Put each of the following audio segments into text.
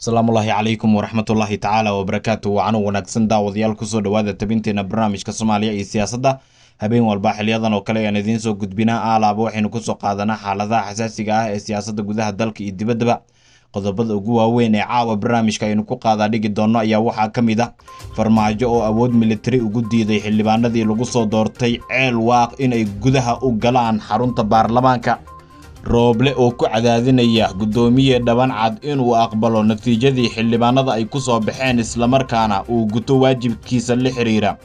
Asalaamullaahi calaykum waraxmatullaahi tacaala wabarakaatu. Wacano wanaagsan daawadayaal, kusoo dhawaada tabinteena barnaamijka Soomaaliya iyo siyaasadda. Habeen walba xiliyadan oo kale ayaan idiin soo gudbinaa. Aalaaba waxaynu kusoo qaadanaa xaaladaha xasaasiga ah ee siyaasadda gudaha dalka iyo dibaddaba. Qodobada ugu waaweyn ee caawa barnaamijka aynu ku qaadaa dhigi doonno ayaa waxaa ka mid ah Farmaajo oo awood militari ugu diiday xildhibaanadii lagu soo doortay Ceel Waaq inay gudaha u galaan xarunta baarlamaanka, Rooble oo ku cadaadinaya guddoomiye Dhabancad inuu aqbalo natiijadii xildhibaanada ay ku soo baxeen, islamarkaana uu guto waajibkiisa la xiriira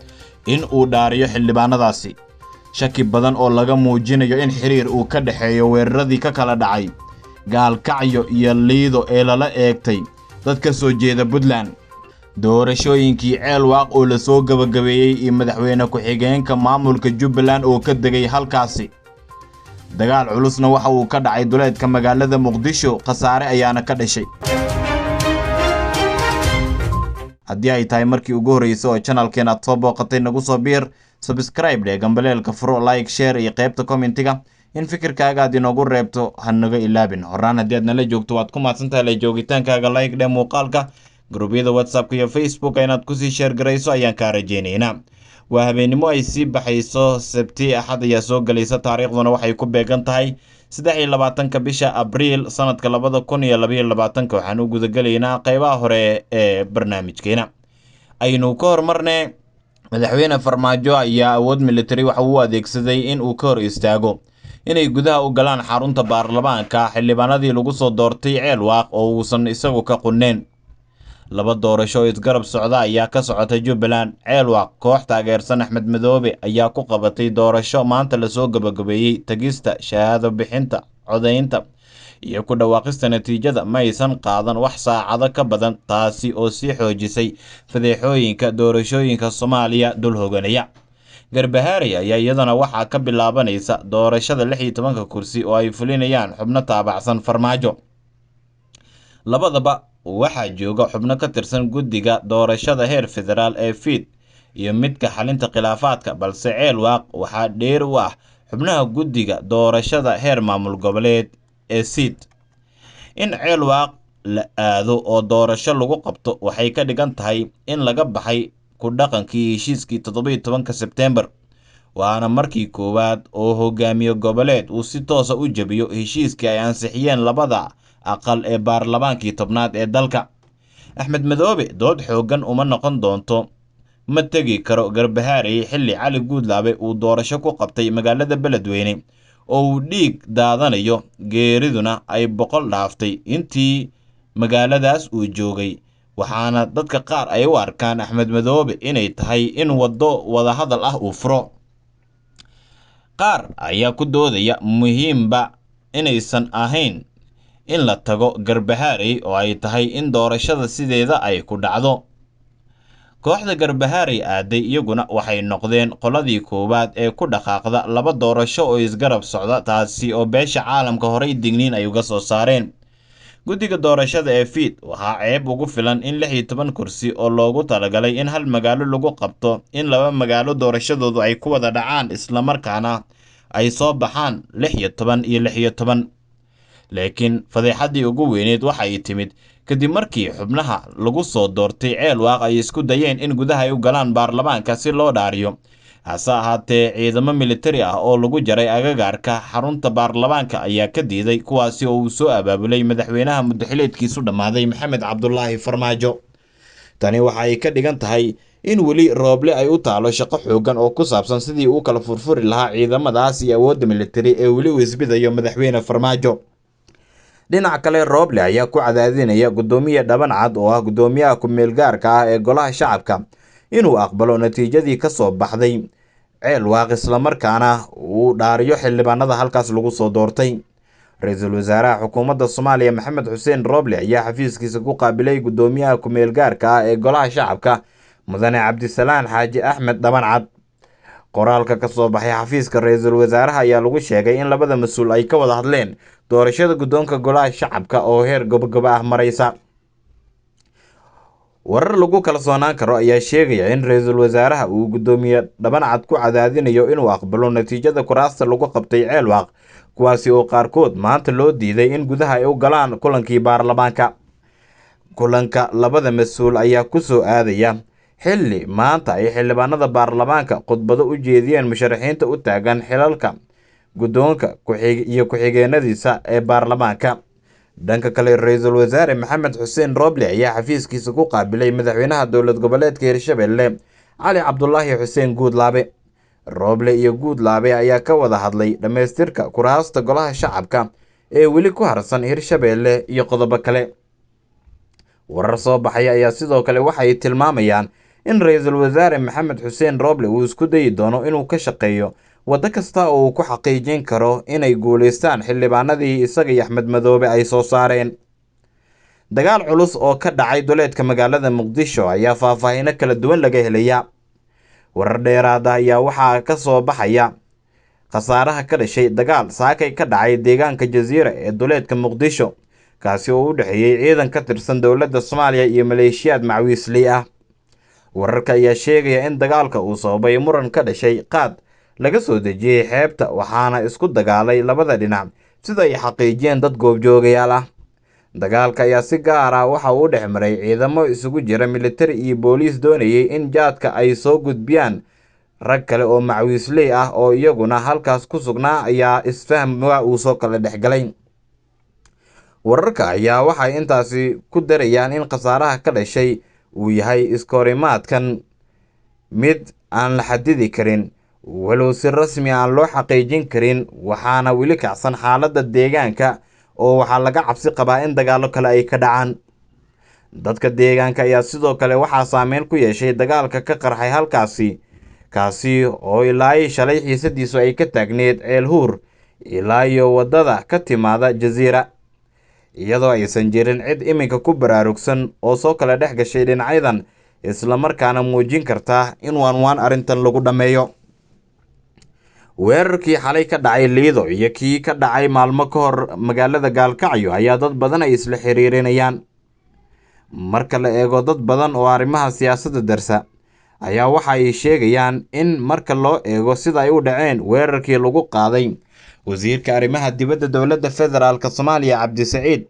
in uu dhaariyo xildhibaanadaasi, shaki badan oo laga muujinayo in xiriir uu ka dhexeeyo weeraradii ka kala dhacay Gaalkacyo iyo Liido ee lala eegtay dad ka soo jeeda Puntland, doorashooyinkii Ceel Waaq oo lasoo gabagabeeyey iyo madaxweyne ku-xigeenka maamulka Jubbaland oo ka degay halkaasi. Dagaal culusna waxa uu ka dhacay duleedka magaalada Muqdisho, khasaare ayaana ka dhashay. Haddii ay tahay markii ugu horreysay oo channelkeen aad soo booqatay, nagu soo biir, subscribe dheh, gambaleelka furo, like, share iyo qaybta commentiga in fikirkaaga aad inoogu reebto ha naga ilaabin. Horaan haddii aad nala joogto, waad ku mahadsantahay la joogitaankaaga. Like dheh muuqaalka, gruubyada WhatsAppka iyo Facebook inaad kusii share garayso ayaan kaa rajaynaynaa. Waa habeennimo ay sii baxayso Sabti, Axad ayaa soo gelaysa, taariikhduna waxay ku beegan tahay 23-ka bisha Abriil sanadka 2022-ka. Waxaan u gudagelaynaa qeybaha hore ee barnaamijkeena. Aynu ka hormarne, madaxweyne Farmaajo ayaa awood militari waxa uu adeegsaday in uu ka hor istaago inay gudaha u galaan xarunta baarlamaanka xildhibaanadii lagu soo doortay Ceel Waaq oo uusan isagu ka qunneen. Laba doorasho oo isgarab socda ayaa ka socota Jubbaland. Ceel Waaq koox taageersan Axmed Madoobe ayaa ku qabatay doorasho maanta lasoo gabagabeeyey. Tagista, shahaado bixinta, codaynta iyo ku dhawaaqista natiijada ma aysan qaadan wax saacado ka badan, taasi oo sii xoojisay fadeexooyinka doorashooyinka Soomaaliya dul hoganaya. Garbahaarey ayaa iyadana waxaa ka bilaabanaysa doorashada 16-ka kursi oo ay fulinayaan xubno taabacsan Farmaajo. Labadaba waxaa jooga xubno ka tirsan guddiga doorashada heer federaal ee FID iyo midka xalinta khilaafaadka, balse Ceel Waaq waxaa dheer u ah xubnaha guddiga doorashada heer maamul goboleed ee SID. In Ceel Waaq la aado oo doorasho lagu qabto waxay ka dhigan tahay in laga baxay ku dhaqankii heshiiskii 17-ka Sebtembar, waana markii koowaad oo hogaamiye goboleed uu si toosa u jebiyo heshiiskii ay ansixiyeen labada aqal ee baarlamaankii tobnaad ee dalka. Axmed Madoobe dood xooggan uma noqon doonto, ma tegi karo Garbahaarey xilli Cali Guudlaabe uu doorasho ku qabtay magaalada Beledweyne oo uu dhiig daadanayo, geeriduna ay 100 dhaaftay intii magaaladaas uu joogay. Waxaana dadka qaar ay u arkaan Axmed Madoobe inay tahay in waddo wadahadal ah uu furo. Qaar ayaa ku doodaya muhiimba inaysan ahayn in la tago Garbahaarey oo ay tahay in doorashada sideeda ay ku dhacdo. Kooxda Garbahaarey aaday iyaguna waxay noqdeen qoladii koowaad ee ku dhaqaaqda laba doorasho oo isgarab socda, taasi oo beesha caalamka horey digniin ay uga soo saareen. Guddiga doorashada ee FID waxaa ceeb ugu filan in 16 kursi oo loogu talagalay in hal magaalo lagu qabto in laba magaalo doorashadoodu ay ku wada dhacaan, islamarkaana ay soo baxaan 16 iyo 16. Laakiin fadeexaddii ugu weyneed waxay timid kadib markii xubnaha lagu soo doortay Ceel Waaq ay isku dayeen in gudaha ay u galaan baarlamaanka si loo dhaariyo. Hase ahaatee ciidamo militari ah oo lagu jaray agagaarka xarunta baarlamaanka ayaa ka diiday, kuwaasi oo uu soo abaabulay madaxweynaha muddaxileedkiisu dhammaaday Maxamed Cabdulaahi Farmaajo. Tani waxa ay ka dhigan tahay in weli Rooble ay u taalo shaqo xooggan oo ku saabsan sidii uu kala furfuri lahaa ciidamadaas iyo awoodda militari ee weli uu isbidayo madaxweyne Farmaajo. Dhinaca kale, Rooble ayaa ku cadaadinaya guddoomiye Dhabancad oo ah guddoomiyaha ku-meel gaarka ah ee golaha shacabka inuu aqbalo natiijadii ka soo baxday Ceel Waaq, islamarkaana uu dhaariyo xildhibaanada halkaas lagu soo doortay. Ra-iisul wasaaraha xukuumadda Soomaaliya Maxamed Xuseen Rooble ayaa xafiiskiisa ku qaabilay guddoomiyaha ku-meel gaarka ah ee golaha shacabka, mudane Cabdisalaan Xaaji Axmed Dhabancad. Qoraalka ka soo baxay xafiiska ra-iisul wasaaraha ayaa lagu sheegay in labada mas-uul ay ka wada hadleen doorashada guddoonka golaha shacabka oo heer gobogabo ah maraysa. Warar lagu kalsoonaan karo ayaa sheegaya in ra-iisul wasaaraha uu guddoomiye Dhabancad ku cadaadinayo inuu aqbalo natiijada kuraasta lagu qabtay Ceel Waaq, kuwaasi oo qaarkood maanta loo diiday in gudaha ay u galaan kulankii baarlamaanka. Kulanka labada mas-uul ayaa ku soo aadaya xilli maanta ay xildhibaanada baarlamaanka khudbado u jeediyeen musharaxiinta u taagan xilalka guddoonka iyo ku-xigeenadiisa ee baarlamaanka. Dhanka kale, ra-iisul wasaare Maxamed Xuseen Roble ayaa xafiiskiisa ku qaabilay madaxweynaha dowlad goboleedka Hirshabelle Cali Cabdulaahi Xuseen Guudlaabe. Roble iyo Guudlaabe ayaa ka wada hadlay dhammaystirka kuraasta golaha shacabka ee weli ku harsan Hirshabelle iyo qodobo kale. Warar soo baxaya ayaa sidoo kale waxay tilmaamayaan in ra-iisul wasaare Maxamed Xuseen Roble uu isku dayi doono inuu ka shaqeeyo waddo kasta oo uu ku xaqiijin karo inay guuleystaan xildhibaanadii isaga iyo Axmed Madoobe ay soo saareen. Dagaal culus oo ka dhacay duleedka magaalada Muqdisho ayaa faahfaahino kala duwan laga helaya. Warar dheeraada ayaa waxaa ka soo baxaya khasaaraha ka dhashay dagaal saakay ka dhacay deegaanka Jasiira ee duleedka Muqdisho, kaasi oo u dhexeeyey ciidan ka tirsan dowladda Soomaaliya iyo maleeshiyaad macwiisley ah. Wararka ayaa sheegaya in dagaalka uu sababay muran ka dhashay qaad laga soo dejiyey xeebta, waxaana isku dagaalay labada dhinac sida ay xaqiijiyeen dad goobjoogayaal ah. Dagaalka ayaa si gaar ah waxa uu u dhex maray ciidamo isugu jira militari iyo booliis doonayay in jaadka ay soo gudbiyaan. Rag kale oo macwiisley ah oo iyaguna halkaas ku sugnaa ayaa isfaham uu soo kala dhexgalay. Wararka ayaa waxay intaasi ku darayaan in khasaaraha ka dhashay uu yahay iskahorimaadkan mid aan la xadidi karin, walow si rasmi aan loo xaqiijin karin, waxaana weli kacsan xaaladda deegaanka oo waxaa laga cabsi qabaa in dagaallo kale ay ka dhacaan. Dadka deegaanka ayaa sidoo kale waxaa saameyn ku yeeshay dagaalka ka qarxay halkaasi, kaasi oo ilaa shalay xiisadiisu ay ka taagneed Ceel Huur ilaa iyo waddada ka timaada Jasiira, iyadoo aysan jirin cid iminka ku baraarugsan oo soo kala dhex gashay dhinacyadan islamarkaana muujin karta in waanwaan arrintan lagu dhammeeyo. Weerarkii xalay ka dhacay Liido iyo kii ka dhacay maalmo ka hor magaalada Gaalkacyo ayaa dad badan ay isla xiriirinayaan. Marka la eego dad badan oo arrimaha siyaasadda darsa ayaa waxa ay sheegayaan in marka loo eego sida ay u dhaceen weerarkii lagu qaaday wasiirka arrimaha dibadda dowladda federaalk Soomaaliya Cabdisaciid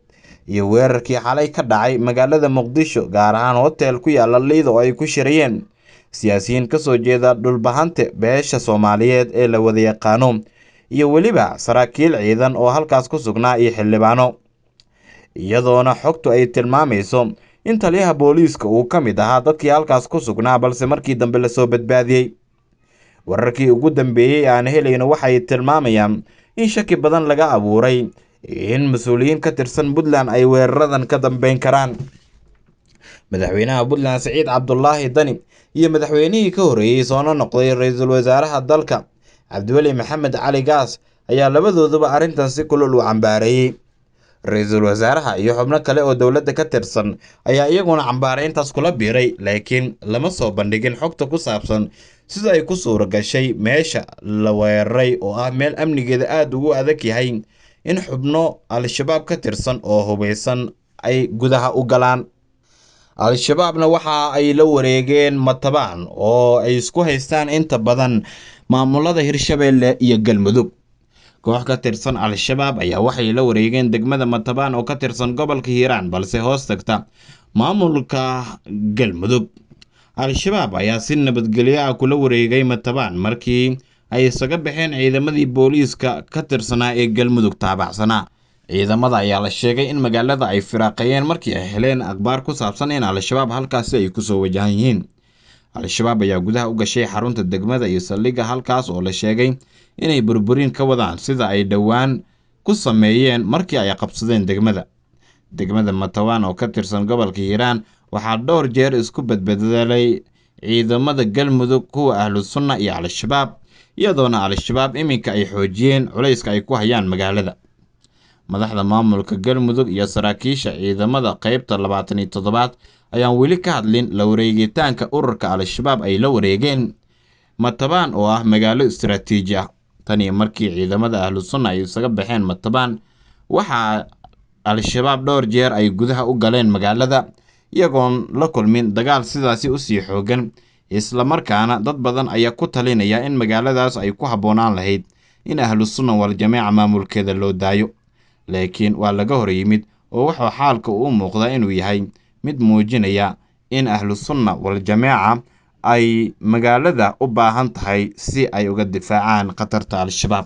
iyo weerarkii xalay ka dhacay magaalada Muqdisho, gaar ahaan hotel ku yaala Liido oo ay ku shirayeen siyaasiyiin ka soo jeeda dhulbahante beesha Soomaaliyeed ee la wada yaqaano iyo weliba saraakiil ciidan oo halkaas ku sugnaa iyo xildhibaano, iyadoona xogtu ay tilmaamayso in taliyaha booliiska uu ka mid ahaa dadkii halkaas ku sugnaa, balse markii dambe lasoo badbaadiyey. Wararkii ugu dambeeyey aan helayno waxay tilmaamayaan in shaki badan laga abuuray in mas-uuliyiin ka tirsan Puntland ay weeraradan ka dambeyn karaan. Madaxweynaha Puntland Siciid Cabdulaahi Dani iyo madaxweynihii ka horreeyey soona noqday ra-iisul wasaaraha dalka Cabdiweli Maxamed Cali Gaas ayaa labadooduba arrintan si kulul u cambaareeyey. Ra-iisul wasaaraha iyo xubno kale oo dowladda ka tirsan ayaa iyaguna cambaareyntaas kula biiray, laakiin lama soo bandhigin xogta ku saabsan sida ay ku suura gashay meesha la weeraray oo ah meel amnigeeda aada ugu adag yahay in xubno Al-shabaab ka tirsan oo hubeysan ay gudaha u galaan. Al-shabaabna waxa ay la wareegeen Matabaan oo ay isku haystaan inta badan maamulada Hirshabelle iyo Galmudug. Koox ka tirsan Al-shabaab ayaa waxay la wareegeen degmada Matabaan oo ka tirsan gobolka Hiiraan, balse hoos tagta maamulka Galmudug. Al-shabaab ayaa si nabadgelyo ah kula wareegay Matabaan markii ay isaga baxeen ciidamadii booliiska ka tirsanaa ee Galmudug taabacsanaa. Ciidamada ayaa la sheegay in magaalada ay firaaqeeyeen markii ay heleen akhbaar ku saabsan in Al-shabaab halkaasi ay kusoo wajahan yihiin. Al-shabaab ayaa gudaha u gashay xarunta degmada iyo saldhigga halkaas oo la sheegay inay burburin ka wadaan sida ay dhowaan ku sameeyeen markii ay qabsadeen degmada. Degmada Matabaan oo ka tirsan gobolka Hiiraan waxaa dhowr jeer isku badbedelay ciidamada Galmudug, kuwa Ahlu Sunna iyo Al-shabaab, iyadoona Al-shabaab iminka ay xoojiyeen culayska ay ku hayaan magaalada. Madaxda maamulka Galmudug iyo saraakiisha ciidamada qaybta 27aad ayaan weli ka hadlin la wareegitaanka ururka Al-shabaab ay la wareegeen Matabaan oo ah magaalo istiraatiiji ah. Tan iyo markii ciidamada Ahlu Sunna ay isaga baxeen Matabaan, waxaa Al-shabaab dhowr jeer ay gudaha u galeen magaalada iyagoon la kulmin dagaal sidaasi usii xoogan, islamarkaana dad badan ayaa ku talinaya in magaaladaas ay ku habboonaan lahayd in Ahlu Sunna wal Jameeca maamulkeeda loo daayo, laakiin waa laga hor yimid oo wuxuu xaalka u muuqdaa inuu yahay mid muujinaya in Ahlu Sunna wal Jameeca ay magaalada u baahan tahay si ay uga difaacaan khatarta Al-Shabaab.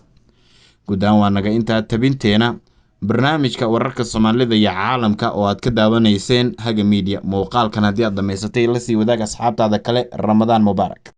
Guud ahaan waa naga intaa tabinteena barnaamijka wararka Soomaalida iyo caalamka oo aad ka daawanayseen Haga Media. Muuqaalkan haddii aad dhamaysatay, la sii wadaag asxaabtaada kale. Ramadaan mubaarak.